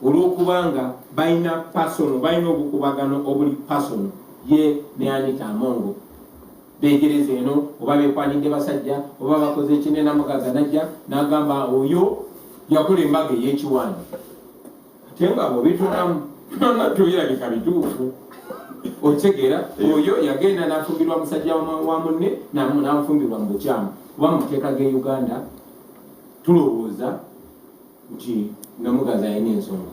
Olw'okubanga balina personal, balina obukubagano obuli personal, ye ne Anita Among. Begereza eno oba bekwanidde basajja oba bakoze ekinene. Namuganza najja n'agamba oyo yakola embaga ey'ekiwaani, ate nga bwebitunamu tubirabika bituufu. Okitegeera? Oyo yagenda n'afumbirwa musajja wa munne, n'amufumbirwa mu bukyamu, kuba mu mateeka g'e Uganda tulowooza nti Namuganza alina ensonga.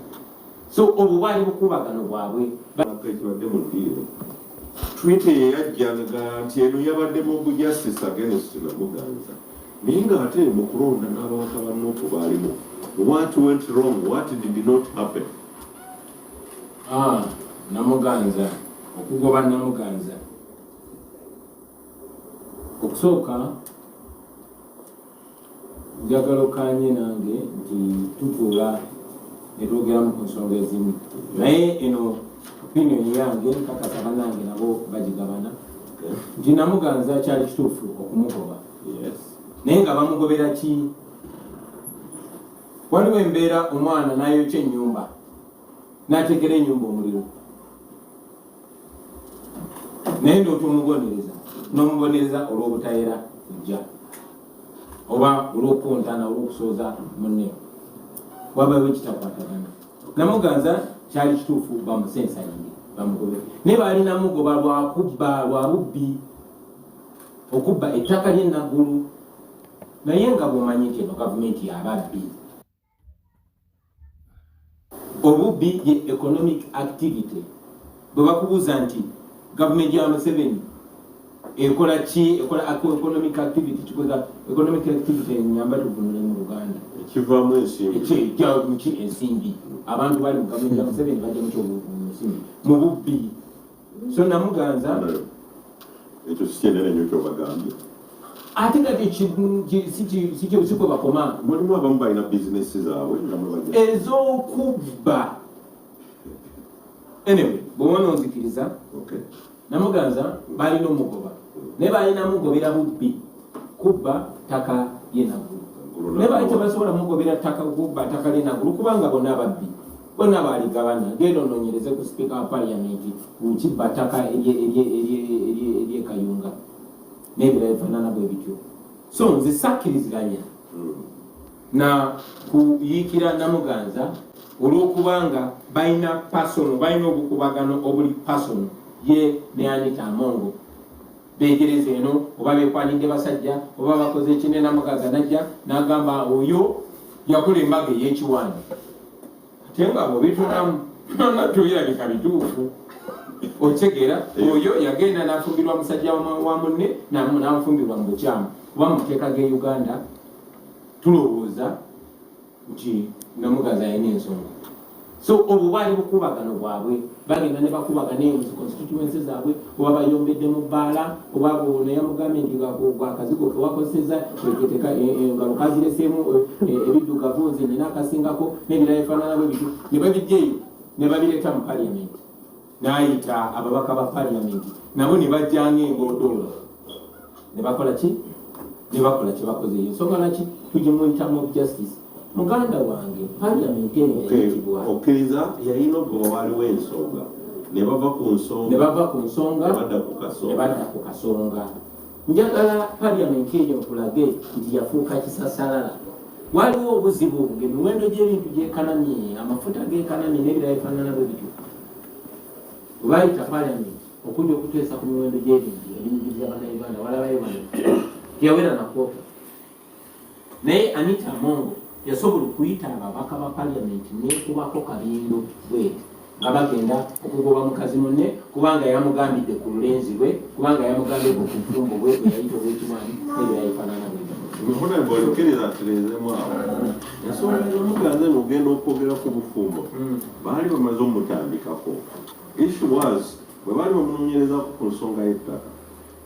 So obwo bwali bukubagano bwabwe. Ekibadde mu ddiiro, tweet eyo yajjanga nti eno yabadde mob justice against Namuganza, naye ng'ate mu kulonda n'ababaka ba NUP baalimu. What went wrong? What did not happen? Ah, Namuganza, okugoba Namuganza, okusooka njagala okanye nange nti tutuula ne twogeramu ku nsonga ezimu, naye eno opinion yange, nkakasa bannange nabo bagigabana, nti Namuganza kyali kituufu okumugoba. Naye nga bamugobera ki? Waliwo embeera omwana n'ayokya ennyumba, n'ateekera ennyumba omuliro, naye n'otomubonereza, n'omubonereza olw'obutayera kujja oba olw'okukontana, olw'okusooza munne, wabawo ekitakwatagana. Namuganza kyali kituufu bamusensalinge, bamugobe, naye baalina mugoba lwakubba, lwa bubbi, okubba ettaka ly'enaggulu. Naye nga bw'omanyi nti eno gavumenti yababbi, obubbi ye economic activity. Bwe bakubuuza nti gavumenti ya Museveni ekola ki, ekola economic activity, kikoza economic activity, nyamba tuvunule mu Luganda. Ekivaamu ensimbi. Muki ensimbi? Abantu bali mu gavumenti ya Museveni bajja muki ensimbi? Mu bubbi. So Namuganza Ekyo si kyenene nnyo kyobagambye. Ate kati si kwe bakoma. Mulimu abamu balina bizinesi zaabwe nga mwe bajja ez'okubba. Anyway, bw'obona onzikiriza, Namuganza balina omugoba, naye balina mugobera bubbi, kubba ttaka lyenaggulu. Naye baali tebasobola mugobera ttaka, kubba ttaka lyenaggulu, kubanga bonna ababbi bonna baligabana. Genda onoonyereze ku sipiika wa paliyamenti kukibba ttaka eryekayunga n'ebirala bifaanana bwe bityo. So nze sakkiriziganya na kuyiikira Namuganza olw'okubanga balina personal, balina obukubagano obuli personal, ye ne Anita Among. Begereza eno oba bekwanidde basajja oba bakoze ekinene. Namuganza najja n'agamba oyo yakola embaga ey'ekiwaani, ate nga bwebitunamu tubirabika bituufu. Okitegeera? Oyo yagenda n'afumbirwa musajja wa munne, n'amufumbirwa mu bukyamu, kuba mu mateeka g'e Uganda tulowooza nti Namuganza alina ensonga. So obwo bwali bukubagano bwabwe, bagenda ne bakubagana eyo mu constituency zaabwe, oba bayombedde mu bbaala, oba ono yamugambye nti gwakazigo kewakozeseza engalo kazireseemu ebiddugavu, nze nina akasingako, n'ebirala bifaanana bwe bityo, ne babijja eyo ne babireeta mu parliament. N'ayita ababaka ba parliament, nabo ne bajjanga engoodolo ne bakola ki, ne bakola kye bakoze. Eyo ensonga laki tugimuyita mob justice. Muganda wange, parliament eno yayitibwa Okkiriza yalina ogoba, waaliwo ensonga ne bava ku nsonga ne bava ku nsonga ne badda ku ne kasonga. Badda ku kasonga. Njagala parliament eyo nkulage nti yafuuka kisasalala. Waliwo obuzibu ng'emiwendo gy'ebintu gyekanamye, amafuta gekanamye n'ebirala bifaanana bwe bityo. Bwe bayita parliament okujja okuteesa ku miwendo gy'ebintu ebinyigiriza Bannayuganda, walabayo bano teyawera na kwota. Naye Anita Among yasobola okuyita ababaka ba parliament nekubako kabindo bweti nga bagenda okugoba mukazi munne, kubanga yamugambidde ku lulenzi lwe, kubanga yamugambye ku bufumbo bwe bwe yayita obwekiwani n'ebirala bifaanana bwe bityo. Honorable, okkiriza tuleezemu awo ensonga Namuganza ng'ogenda okwogera ku bufumbo. Baali bamaze omutandikako. Issue was bwe baali bamunoonyerezako ku nsonga y'ettaka,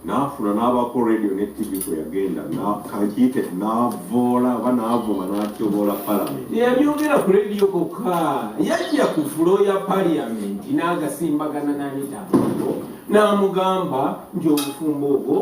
n'afuna n'abaako radio ne TV kwe yagenda, kakiyite n'avoola oba n'avuma n'atyoboola parliament. Yabyogera ku rediyo kokka? Yajja ku floor ya parliament n'agasimbagana n'Anita Among, n'amugamba nti obufumbo obwo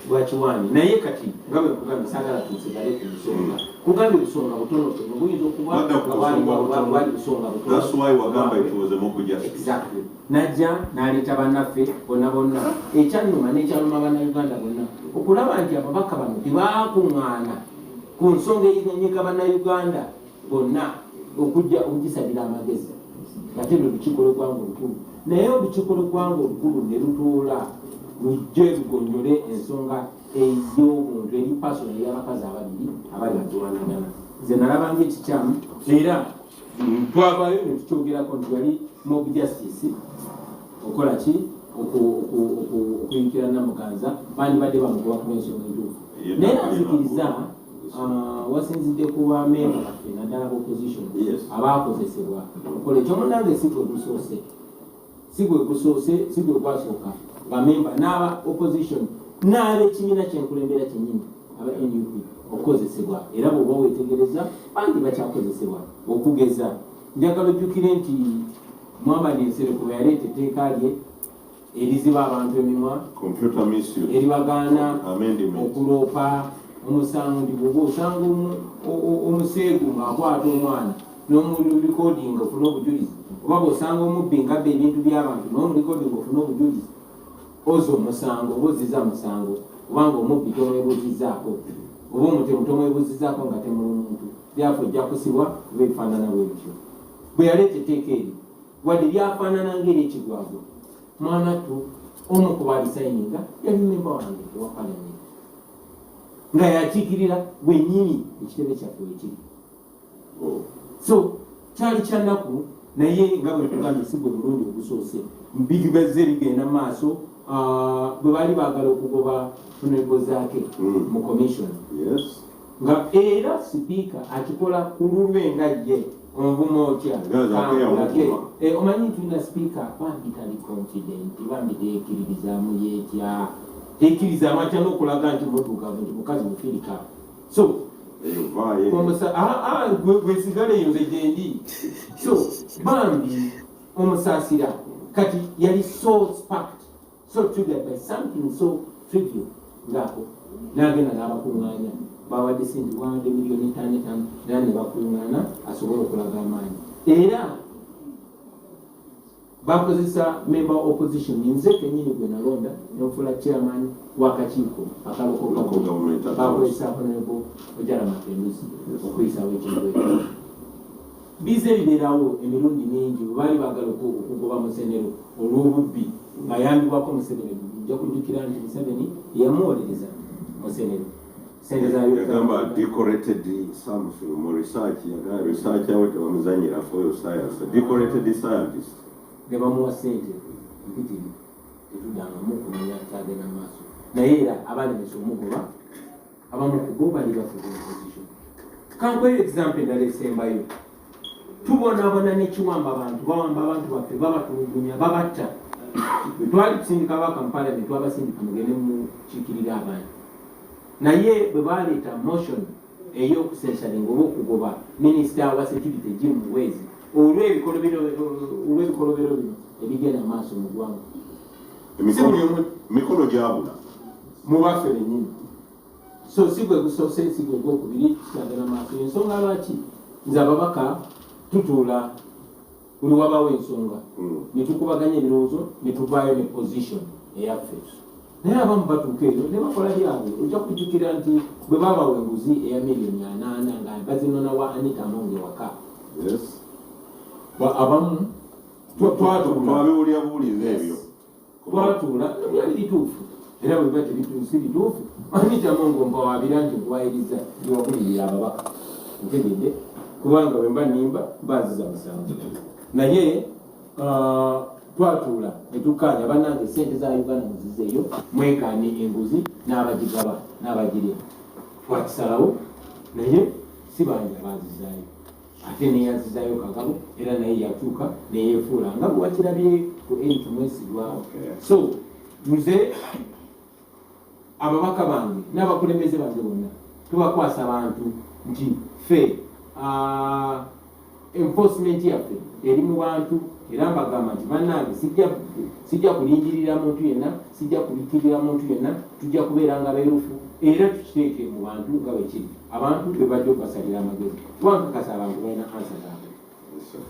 Bwakiwaani. Naye kati nga bwe nkugambye, saagala tusigale ku nsonga. Kugambye busonga butonotono, buyinza okuba Wadda ku nga bwali busonga butono. bwali busonga butono. That's why wagamba it was a mob justice. Exactly. Najja n'aleeta bannaffe bonna bonna. Ekyannuma n'ekyaluma Bannayuganda bonna okulaba nti ababaka bano tebaakuŋŋaana ku nsonga eyiga Bannayuganda bonna okujja okugisabira amagezi, ate lwe lukiiko lw'eggwanga olukulu. Naye olukiiko lw'eggwanga olukulu ne lutuula lujje lugonjole ensonga ey'obuntu eri personal ey'abakazi ababiri abali bagiwanagana, nze nalabanga ekikyamu era twavaayo ne tukyogerako nti yali mob justice. Okola ki? Okuyikira Namuganza bandibadde bamugoba ku ensonga entuufu. Naye nanzikiriza wasinzidde ku bamemba baffe, naddala opposition, abakozesebwa okola ekyo. Munange, si gwe gusoose, si gwe gusoose, si gwe gwasooka. Bamemba n'aba opposition n'ab'ekibiina kyenkulembera kyennyini aba NUP okukozesebwa, era bw'oba weetegereza bangi bakyakozesebwa. Okugeza, njagala ojjukire nti Muhammad Nsereko bwe yaleeta etteeka lye eriziba abantu emimwa, Computer misuse. eribagaana Amendment. okuloopa omusango, nti bwoba osanga omuseegu ng'akwata omwana n'omurecordinga ofune obujulizi, oba bw'osanga omubbi ng'abba ebintu by'abantu n'omurecordinga ofune obujulizi, oza omusango oba oziza musango, kubanga omubbi tomwebuuzizaako oba omutemu tomwebuuzizaako nga temula omuntu, byafe ojja kusibwa oba ebifaanana bwe bityo. Bwe yaleeta etteeka eryo, wadde lyafaanana ng'eryekigwagwa, mwana ttu omu ku baalisayininga yali memba wange owa palamenti nga yakiikirira wennyini ekitebe kyaffe wekiri. So kyali kyannaku, naye nga bwe tugambye, si gwe mulundi ogusoose. Bigibazze bigenda mu maaso. Bwe baali baagala okugoba Honorable Zaake mu commission, nga era sipiika akikola ku lulwe nga ye onvuma otya? Nga Zaake yamuvuma. Eh, omanyi tulina sipiika bambi tali confident, bambi teekiririzaamu yeetya, teekirizaamu atya n'okulaga nti muddugavu, nti mukazi mufirika. So Eyo vaayo. Gwe sigala eyo, nze gyendi. So bambi omusaasira, kati yali so sparked, so triggered by something so trivial ngaako, n'agenda n'abakuŋŋaanya, bawadde sente, bawadde miliyoni 5 5, era ne bakuŋŋaana asobole okulaga amaanyi. Era bakozesa member opposition, nze kenyini gwe nalonda nenfula chairman w'akakiiko aka local Local government accounts. Bakozesa Honorable Ojara Mapenduzi okuyisawo ekintu ekyo. Bize bibeerawo emirundi mingi. Bwe baali baagala okugoba Musenero olw'obubbi ng'ayambibwako Museveni, nja kujjukira nti Museveni yamuwolereza Musenero sente za Yagamba decorated something mu research, yagamba research awe tebamuzanyirako oyo science, decorated scientist. Ne bamuwa sente mpitirivu, tetuddangamu kumanya kyagenda mu maaso. Naye era abalemesa omugoba, abamu ku bo bali bafuga opposition. Kankweyo example endala esembayo. Tubonaabona nekiwamba abantu, bawamba abantu baffe, babatulugunya, babatta. Bwe twali tusindika abaka mu parliament, twabasindika mugende mukiikirira abantu, naye bwe baleeta motion ey'okucensuringa oba okugoba minisita wa security Jim Muhwezi olw'ebikolobero bino ebigenda maaso mu ggwanga, si buli omu Emikono gyabula. Mubaffe bennyini. So si gwe gusoose, si gwe gwokubiri, kikyagenda maaso. Ensonga lwaki nze ababaka tutuula buli wabawo ensonga ne tukubaganya ebirowoozo ne tuvaayo ne position eyaffe, naye abamu batuuka eyo ne bakola byabwe. Ojja kujjukira nti bwe babawa enguzi eya miliyoni 80 nga bazinona wa Anita Among ewaka, abamu twatuula. Twabiwulira buwuliza ebyo. Twatuula, byali bituufu, era bwe biba tebituusi bituufu, Anita Among mpawaabira nti nkuwayiriza ndiwabulirira ababaka, ntegedde, kubanga bwe mba nnimba banziza musango. Naye twatuula ne tukkaanya, bannange sente za Uganda muzizeeyo, mwegaane enguzi n'abagigaba n'abagirya. Twakisalawo, naye si bangi abazizaayo. Ate neyazizaayo Kagabo, era naye yatuuka neyefuula nga bwe wakirabye ku Eric Mwesigwa. So nze ababaka bange n'abakulembeze bange bonna tubakwasa abantu nti ffe Enforcement yaffe eri mu bantu, era mbagamba nti bannange, sijja kulinjirira muntu yenna, sijja kubikirira muntu yenna. Tujja kubeera nga beerufu era tukiteeke mu bantu nga bwekiri. Abantu be bajja okubasalira amagezi, kuba nkakasa abantu balina answer zaabwe. Yes, sir.